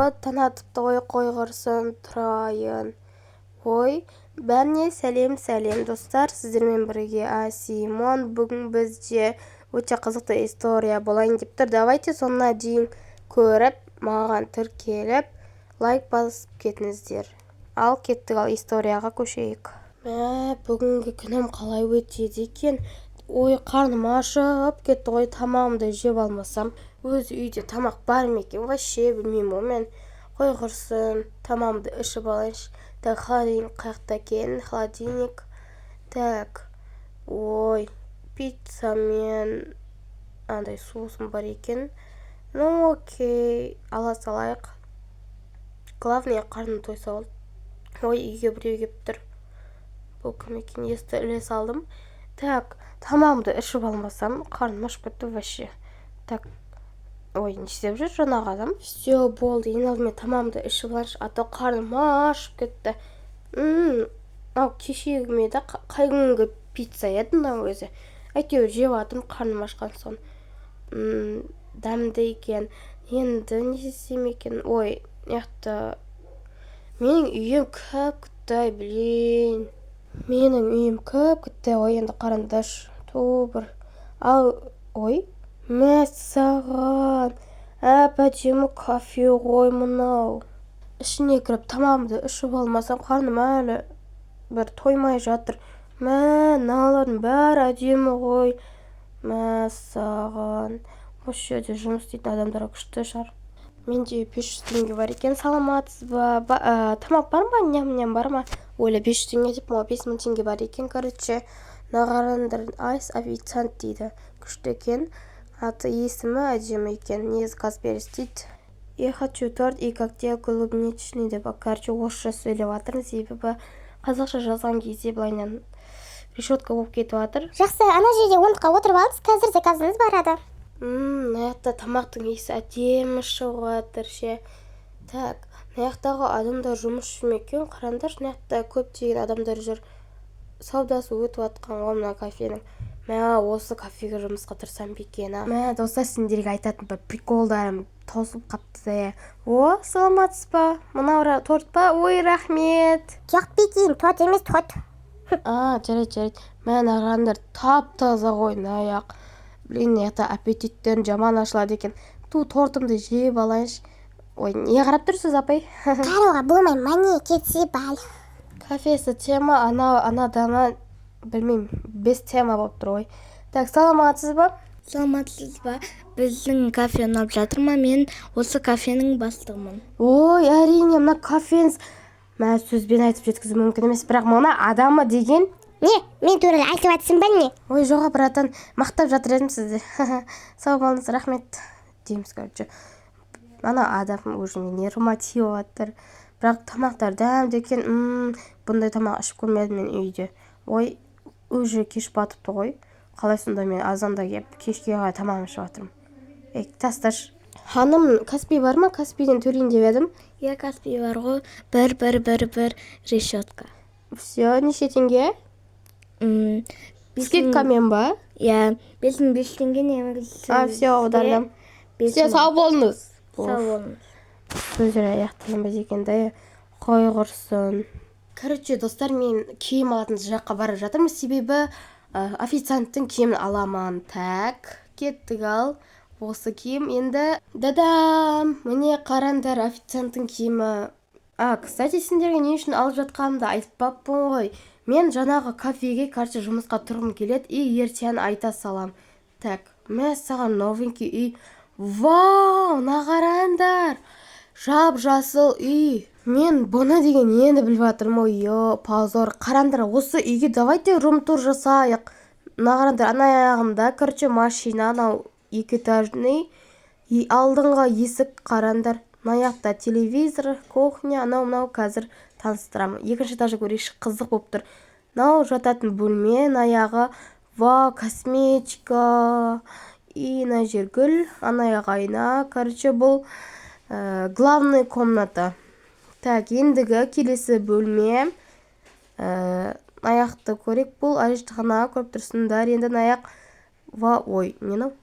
О, таң атыпты ғой, қой құрсын, тұрайын. Ой, бәріне сәлем, сәлем, достар! Сіздермен бірге Асимон. Бүгін бізде өте қызықты история болайын деп тұр. Давайте соңына дейін көріп, маған тіркеліп, лайк басып кетіңіздер. Ал кеттік, ал историяға көшейік. Мә, бүгінгі күнім қалай өтеді екен? Ой, қарным ашып кетті ғой, тамағымды жеп алмасам. Өзі үйде тамақ бар ма екен, вообще білмеймін ғой мен. Қой құрсын, тамағымды ішіп алайыншы. Так, холодильник қаяқта екен? Холодильник. Так, ой, пицца мен андай сусын бар екен. Ну окей, ала салайық. Главное, қарным тойса болды. Ой, үйге біреу келіп тұр. Бұл кім екен? Есікті іле салдым. Так, тамағымды ішіп алмасам, қарным ашып кетті вообще. Так, ой, не істеп жүр жаңағы адам? Все, болды, ең алдымен тамағымды ішіп алайыншы, а то қарным ашып кетті. Мынау кешегі ме еді, қай күнгі пицца еді мынау өзі? Әйтеуір жеп жатырмын қарным ашқан соң. Дәмді екен. Енді не істесем екен? Ой, мына жақта менің үйім кіп-кішкентай, блин. Менің үйім кіп-кішкентай ғой енді, қараңдаршы. Ту бір. Ал, ой, мәссаған, әп әдемі кафе ғой мынау. Ішіне кіріп тамағымды ішіп алмасам, қарным әлі бір тоймай жатыр. Мә, мыналардың бәрі әдемі ғой. Мәссаған. Осы жерде жұмыс істейтін адамдар күшті шығар. Менде 500 теңге бар екен. Саламатсыз ба? Тамақ бар ма? Ням-ням бар ма? Ойла, 500 теңге деп, маған 5000 теңге бар екен, короче. Мына қараңдар, айс официант дейді. Күшті екен. Аты, есімі әдемі екен. Не заказ бересіз дейді. «Я хочу торт и коктейль клубничный» деп, короче, орысша сөйлеп жатырмын, себебі қазақша жазған кезде былайынан решетка болып кетіп жатыр. Жақсы, ана жерде орындыққа отырып алыңыз, қазір заказыңыз барады. Мына жақта тамақтың иісі әдемі шығып жатыр ше. Так, мына жақтағы адамдар жұмыс ма екен? Қараңдаршы, мына жақта көптеген адамдар жүр. Саудасы өтіп жатқан ғой мына кафенің. Мә, осы кафеге жұмысқа тұрсам ба екен, а? Мә, достар, сендерге айтатын бір приколдарым таусылып қапты да. О, саламатсыз ба? Мынау торт па? Ой, рахмет. Жоқ, бекейін, торт емес, тот. А, жарайды, жарайды. Мә, мына қараңдар, тап таза ғой мына аяқ. Блин, мына жақта аппетиттерің жаман ашылады екен. Ту, тортымды жеп алайыншы. Ой, не қарап тұрсыз, апай? Қарауға болмай ма, не? Кетсе бал. Кафесі тема, ана анаданы білмеймін, без тема болып тұр ғой. Так, саламатсыз ба? Саламатсыз ба? Біздің кафе ұнап жатыр ма? Мен осы кафенің бастығымын. Ой, әрине, мына кафеңіз, мә, сөзбен айтып жеткізу мүмкін емес, бірақ мына адамы деген. Не, мен туралы айтып жатсың ба, не? Ой, жоқ, братан, мақтап жатыр едім сізді. Сау болыңыз, рахмет дейміз. Короче, ана адам уже нервыма тиіп жатыр, бірақ тамақтар дәмді екен. Бұндай тамақ ішіп көрмедім мен үйде. Ой, уже кеш батыпты ғой. Қалай сонда мен азанда келіп, кешке қарай тамақ ішіп жатырмын? Ей, тасташы. Ханым, Каспи бар ма? Каспиден төлейін деп едім. Иә, Каспи бар ғой. 1111 решетка. Все, неше теңге? Скидкамен ба? Иә, 5500 теңге негізі. А, все, аудардым. Все, сау болыңыз. Сау болыңыз. Сөздер аяқталмайды екен да, қой құрсын. Короче, достар, мен киім алатын жаққа бара жатырмын, себебі официанттың киімін аламын. Так, кеттік. Ал осы киім енді. Дадам, міне, қараңдар, официанттың киімі. А, кстати, сендерге не үшін алып жатқанымды айтпаппын ғой. Мен жаңағы кафеге, короче, жұмысқа тұрғым келеді и ертең айта салам. Так, мә саған, новенький үй! Вау, мына қараңдар, жап жасыл үй. Мен бұны деген енді біліп жатырмын ғой. Е, позор! Қараңдар осы үйге, давайте рум тур жасайық. Мына қараңдар, ана аяғында, короче, машина, анау екі этажный и алдыңғы есік. Қараңдар, мына жақта телевизор, кухня, анау мынау қазір таныстырамын. Екінші этажды көрейікші, қызық болып тұр. Мынау жататын бөлме, мына аяғы, вау, косметика и мына жер гүл, ана аяғы айна. Короче, бұл главный комната. Так, ендігі келесі бөлме, аяқты көрейік. Бұл әжетхана, көріп тұрсыңдар. Енді мына аяқ, ой, не мынау?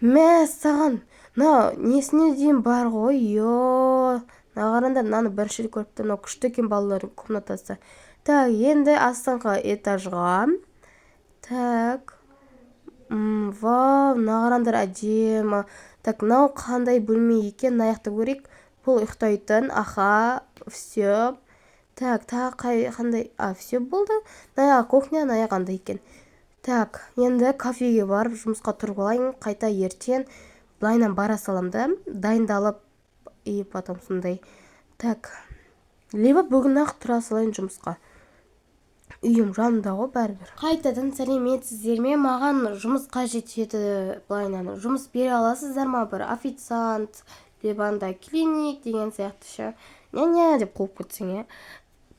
Мәссаған, Мына несіне дейін бар ғой, ё. Мына қараңдар, мынаны бірінші рет көріп тұрмын. Мынау күшті екен, балалардың комнатасы. Так, енді астыңғы этажға. Так. Вау, мына қараңдар, әдемі. Так, мынау қандай бөлме екен? Мына жақты көрейік. Бұл ұйықтайтын. Аха, все. Так, тағы қандай? А, все, болды. Мына жағы кухня, мына жағы қандай екен? Так, енді кафеге барып жұмысқа тұрып алайын. Қайта ертең былайынан бара салам да, дайындалып, и потом сондай. Так, либо бүгін ақ тұра салайын жұмысқа. Үйім жанымда ғой бәрібір. Қайтадан сәлеметсіздер ме? Маған жұмыс қажет еді былайынан. Жұмыс бере аласыздар ма? Бір официант, либо андай клиник деген сияқты ше. Не-не деп қуып кетсең, иә.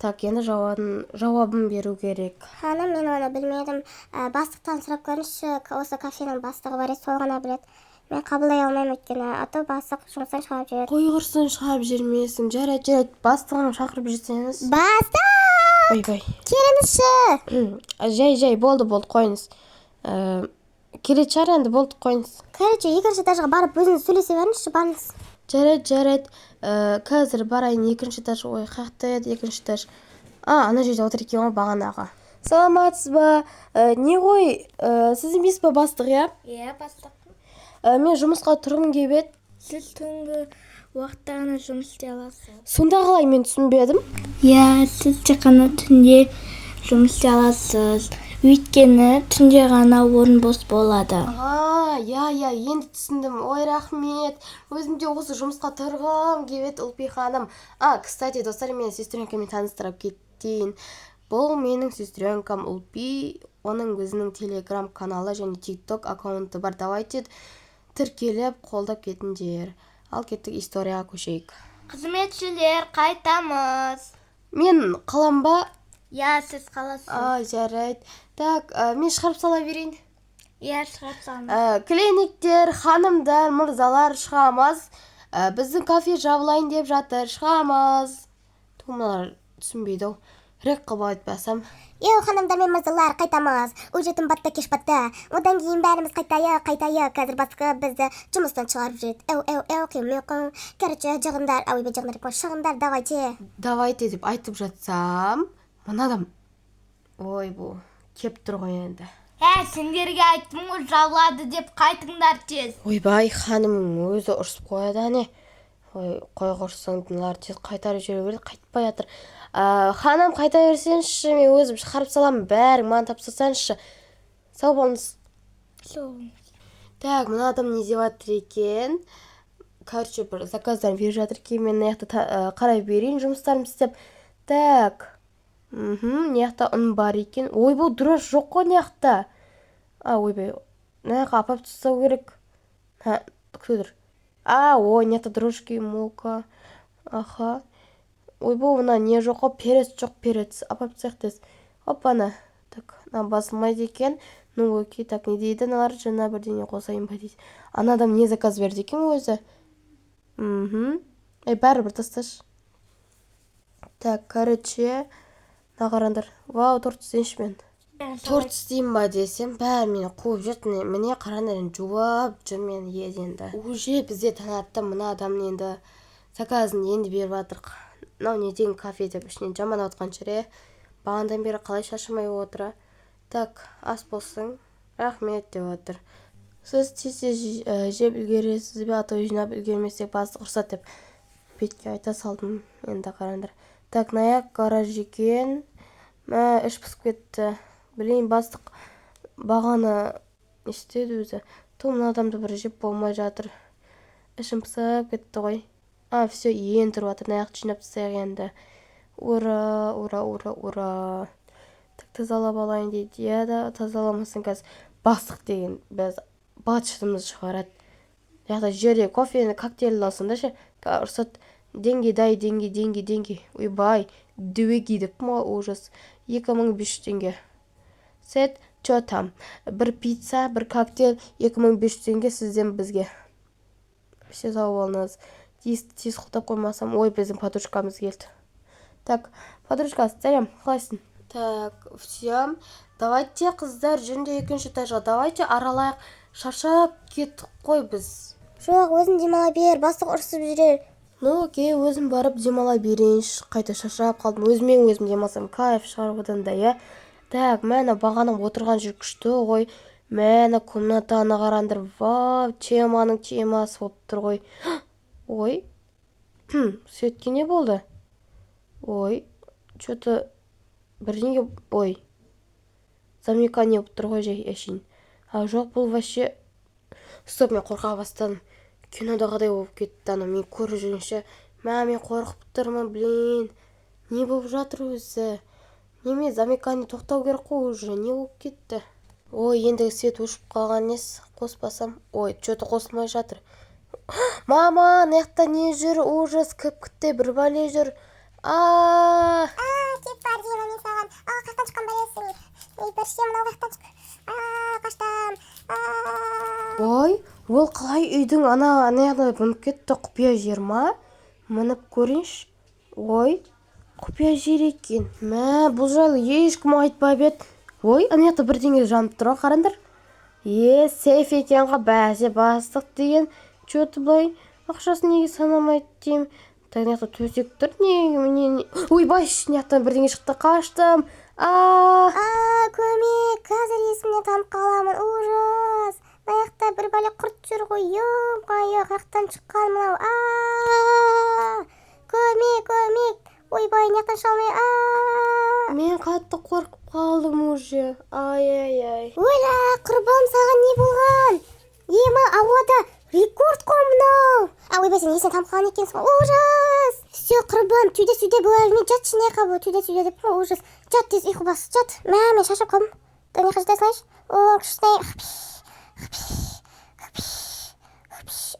Так, енді жауабын беру керек. Ханым, мен оны білмедім. Бастықтан сұрап көріңізші, осы кафенің бастығы бар еді, сол ғана біледі. Мен қабылдай алмаймын, өйткені а то бастық жұмыстан шығарып жібереді. Қой құрсын, шығарып жібермесін. Жарайды, жарайды, бастығын шақырып жіберсеңіз. Бастық! Ойбай. Келіңізші. Жай, жай, болды, болды, қойыңыз. Келетін шығар енді, болды, қойыңыз. Короче, екінші этажға барып өзіңіз сөйлесе беріңізші, барыңыз. Жарайды, жарайды. Қазір барайын екінші этаж. Ой, қаяқта еді екінші этаж? А, ана жерде отыр екен ғой бағанағы. Саламатсыз ба? Не ғой, сіз емес па бастық, иә? Иә, бастық. Мен жұмысқа тұрғым келіп еді. Сіз түнгі уақытта ғана жұмыс істей аласыз. Сонда қалай, мен түсінбедім. Иә, сіз тек қана түнде жұмыс істей аласыз. Өйткені түнде ғана орын бос болады. А, иә, иә, енді түсіндім. Ой, рахмет. Өзім де осы жұмысқа тұрғым келіп еді, Ұлпи ханым. А, кстати, достар, мен сестренкамен таныстырып кетейін. Бұл менің сестренкам Ұлпи. Оның өзінің телеграм каналы және тикток аккаунты бар. Давайте тіркеліп, қолдап кетіңдер. Ал кеттік, историяға көшейік. Қызметшілер, қайтамыз. Мен қалам ба? Иә, сіз қаласыз. А, жарайды. Так, мен шығарып сала берейін. Иә, шығарып салыңыз. Клиниктер, ханымдар, мырзалар, шығамыз. Біздің кафе жабылайын деп жатыр, шығамыз. Ту, мыналар түсінбейді ау. Рек қылып айтпасам. Еу, ханымдар мен мырзалар, қайтамыз. Уже түн батты, кеш батты. Одан кейін бәріміз қайтайық, қайтайық. Қазір бастығы бізді жұмыстан шығарып жібереді. Эу, эу, эу, қиын, қиын. Короче, жығындар, ойбай, жығындар деп қой, шығыңдар, давайте. Давайте деп айтып жатсам, мына адам, ой, бұл кеп тұр ғой енді. Ә, сендерге айттым ғой жабылады деп, қайтыңдар тез. Ойбай, ханымның өзі ұрысып қояды әне. Ой, қой құрсын, мыналар тез қайтарып жіберу керек, қайтпай жатыр. Ханым, қайта берсеңізші, мен өзім шығарып саламын, бәрін маған тапсырсаңызшы. Сау болыңыз. Сау болыңыз. Так, мына адам не деп жатыр екен? Короче, бір заказдан беріп жатыр екен, мен мына жақта қарай берейін жұмыстарымды істеп. Так. Мына жақта ұн бар екен. Ойбай, дрожь жоқ қой мына жақта. А, ойбай, мына жаққа апарып тастау керек. Ха, күте тұр. А, ой, мына жақта дрожжи, мука. Аха. Ойбай, мына не жоқ қой, перец жоқ, перец. Апарып тастайық тез. Опа-на. Так, мына басылмайды екен. Ну, окей, так, не дейді мыналар? Жаңа бірдеңе қосайын ба дейді. Ана адам не заказ берді екен өзі? Ей, бәрібір тасташы. Так, короче, мына қараңдар. Вау, торт істейінші мен. Торт істеймін ба десем, бәрі мені қуып жүрді. Міне, міне қараңдар, енді жуып жүр мені еденді. Уже бізде танатты мына адам, енді заказын енді беріп жатырық. Мынау не деген кафе деп ішінен жамандап жатқан шығар, е. Бағанадан бері қалай шаршамай отыр, а? Так, ас болсын. Рахмет деп отыр. Сіз тез тез жеп үлгересіз бе, а то жинап үлгермесек бастық ұрсады деп бетке айта салдым. Енді қараңдар. Так, мына гараж екен. Мә, іш пысып кетті. Білейін, бастық бағаны не істеді өзі. Ту, мына адамды бір жеп болмай жатыр. Ішім пысып кетті ғой. А, все, енді тұрып жатыр. Мына жақты жинап тастайық енді. Ура, ура, ура, ура. Так, тазалап алайын дейді. Иә да, тазаламасаң қазір бастық деген біз быт-шытымызды шығарады. Мына жақта жерде кофені, коктейль алсаң да ше, ұрсады. Деньги дай, деньги, деньги, деньги. Ойбай, двеги деп ма, ужас. 2500 теңге. Сет, чё там? Бір пицца, бір коктейль, 2500 теңге сізден бізге. Все, сау болыңыз. Тез, тез құлыптап қоймасам, ой, біздің подружкамыз келді. Так, подружка, сәлем, қалайсың? Так, все. Давайте, қыздар, жүріңдер екінші этажға. Давайте аралайық. Шаршап кеттік қой біз. Жоқ, өзің демала бер, бастық ұрсып жүрер. Ну окей, өзім барып демала берейінші. Қайта шаршап қалдым. Өзімен өзім демалсам кайф шығар одан да, иә. Так, мә, бағана отырған жер күшті ғой. Мә, комнатаны қараңдар. Вау, теманың темасы болып тұр ғой. Ой, светке не болды? Ой, че-то бірдеңе, ой. Замыкание болып тұр ғой жай әшейін. А жоқ, бұл вообще... Стоп, мен қорқа бастадым. Кинодағыдай болып кетті ана, мен көріп жүргенше. Мә, мен қорқып тұрмын, блин. Не болып жатыр өзі? Неме, замыкание тоқтау керек қой уже, не болып кетті? Ой, енді свет өшіп қалған несі, қоспасам. Ой, че-то қосылмай жатыр. Мама, ана жақта не жүр? Ужас, кіп-кітте бір бәле жүр. А! Кет бар деймін мен саған. А, қаяқтан шыққан бәлесің? Ей, бір ше, мынау қаяқтан шық? А, қаштым. А! Ой, ол қалай үйдің ана жағына мініп кетті, құпия жер ма? Мініп көрейінші. Ой, құпия жер екен. Мә, бұл жайлы ешкім айтпап еді. Ой, ана жақта бірдеңе жанып тұр ғой, қараңдар. Е, сейф екен ғой, бәсе бастық деген. Че-то былай ақшасын неге санамайды деймін. Так, мына жақта төсек тұр, не. Ойбай, мына жақтан бірдеңе шықты, қаштым. А! А, көмек, қазір есімнен танып қаламын, ужас. Мына жақта бір бәле құрт жүр ғой, ё-моё, қаяқтан шыққан мынау? А! Көмек, көмек. Ойбай, мына жақтан шыға алмай. А! Мен қатты қорқып қалдым уже. Ай-ай-ай. Ойла, құрбым, саған не болған? Ема, ауада рекорд қой мынау. А, ойбай, сен есіңнен танып қалған екенсің ғой. Ужас. Все, құрбым, түйде-сүйде бола бермей, жатшы мына жаққа, түйде-сүйде деп. Ужас. Жат, тез ұйқы бас, жат. Мә, мен шаршап қалдым. Мына жаққа жата салайыншы. О, күшті.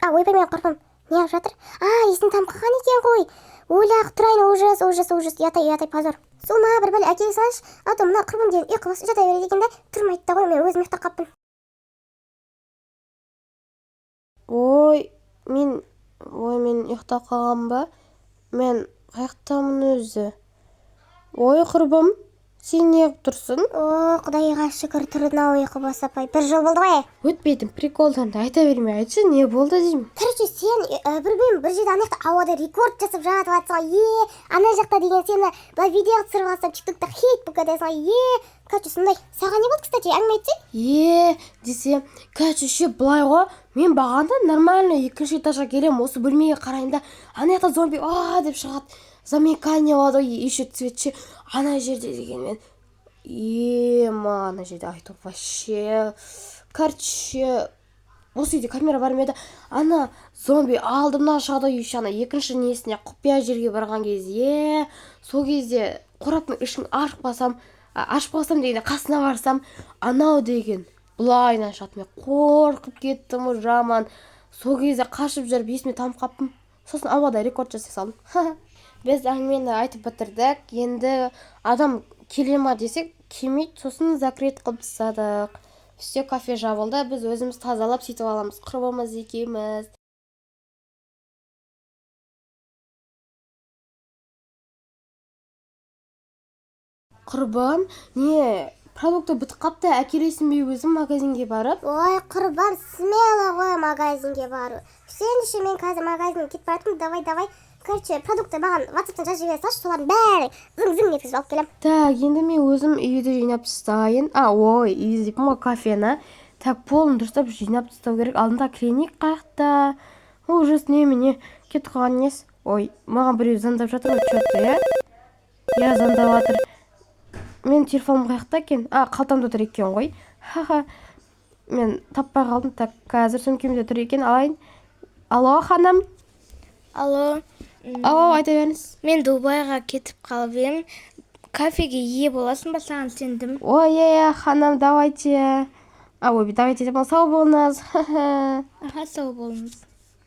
А, ойбай, мен құрбым неғып жатыр? А, есін танып қалған екен ғой. Ойла, тұрайын, ужас, ужас, ужас. Ұят-ай, ұят-ай, позор. Су ма, бір бәле әкеле салайыншы. А то мына құрбым деген ұйқы басып жата береді екен да, тұрмайды да ғой, мен өзім ұйықтап қалыппын. Ой, мен ұйықтап қалғанмын ба? Мен қаяқтамын өзі? Ой, құрбым, сен неғып тұрсың? О, құдайға шүкір, тұрдың ау ұйқы бас апай. Бір жыл болды ғой. Өтпейтін приколдарыңды айта бермей айтшы, не болды деймін. Короче, сен бір білмеймін, бір жерде ана жақта ауада рекорд жасап жатып жатсың ғой. Е, ана жақта деген сені былай видео түсіріп алсаң, тиктокта хит болып кетесің ғой. Е, короче, сондай. Саған не болды, кстати, әңгіме айтсай? Е, десе, короче, ше, былай ғой, мен бағана нормально екінші этажға келемін, осы бөлмеге қараймын да, ана жақта зомби, а деп шығады. Замыкание болады ғой, еще цвет ше, ана жерде деген мен. Е, ма, ана жерде айтып вообще. Короче, осы үйде камера бар ма еді? Ана зомби алдымнан шығады ғой, еще ана екінші несіне құпия жерге барған кезде, сол кезде қораптың ішін ашып қалсам, ашып қалсам дегенде қасына барсам, анау деген былайынан шығады. Мен қорқып кеттім ғой жаман. Сол кезде қашып жүріп есіме танып қалыппын. Сосын ауада рекорд жасай салдым. Біз әңгімені айтып бітірдік. Енді адам келе ма десек, келмейді. Сосын закрет қылып тастадық. Все, кафе жабылды. Біз өзіміз тазалап сөйтіп аламыз. Құрбымыз екеуміз. Құрбым, не, продукты бітіп қапты, әкелесің бе өзің магазинге барып? Ой, құрбым, смело ғой магазинге бару. Сен ше, мен қазір магазинге кетіп бара жатырмын, давай, давай. Короче, продукты маған WhatsApp'тан жазып жібере салшы, солардың бәрін зың-зың еткізіп алып келемін. Так, енді мен өзім үйді жинап тастайын. А, ой, үйді деппін ғой, кафені. Так, полын дұрыстап жинап тастау керек. Алдында клиник қаяқта? Ужас, немене, кетіп қалған несі? Ой, маған біреу звондап жатыр ғой, чё-то, иә? Иә, звондап жатыр. Менің телефоным қаяқта екен? А, қалтамда тұр екен ғой. Ха-ха. Мен таппай қалдым. Так, қазір сөмкемде тұр екен, алайын. Алло, ханым. Алло. Алло, айта беріңіз. Мен Дубайға кетіп қалып едім. Кафеге ие боласың ба, саған сендім. Ой, иә, ханым, давайте. А, ой, давайте деп, сау болыңыз. Аха, сау болыңыз.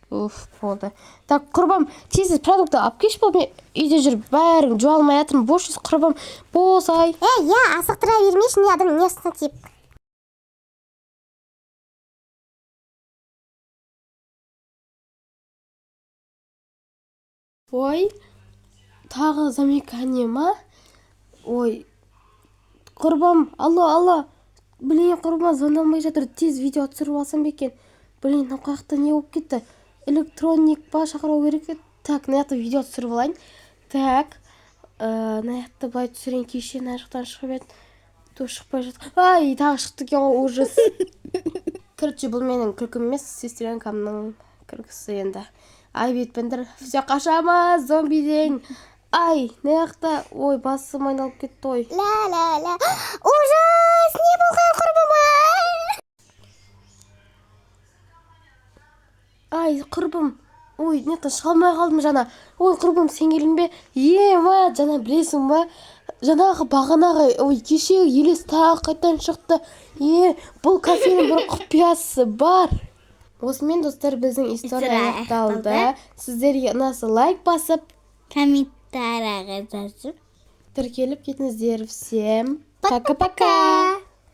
Уф, болды. Так, құрбым, тез-тез продукты алып келші, болды, мен үйде жүріп бәрін жуа алмай жатырмын. Бос жүз, құрбым, босай. Ей, иә, асықтыра бермейші, не адам не ұстына тиіп. Ой, тағы замыкание ма? Ой, құрбым, алло, алло. Блин, құрбыма звондамай жатыр, тез видео түсіріп алсам ба екен? Блин, мынау қай жақта, не болып кетті? Электроник па шақыру керек еді. Так, мына жақта видео түсіріп алайын. Так, мына жақта былай түсірейін. Кеше мына жақтан шығып еді, то шықпай жатыр. Ай, тағы шықты екен ғой, ужас. Короче, бұл менің күлкім емес, сестренкамның күлкісі енді. Айып етпеңдер. Все, қашамыз зомбиден. Ай, мына жақта, ой, басым айналып кетті ғой. Ла ла ла, ужас, не болған құрбыма? Ай, құрбым, ой, мына жақтан шыға алмай қалдым жаңа. Ой, құрбым, сен келдің бе? Ема, жаңа білесің ба, жаңағы бағанағы, ой, кешегі елес тағы қайтадан шықты. Е, бұл кафенің бір құпиясы бар. Осымен, достар, біздің история История аяқталды. аяқталды. Сіздерге ұнаса, лайк басып, комментарийға жазып, тіркеліп кетіңіздер. Всем пока пока.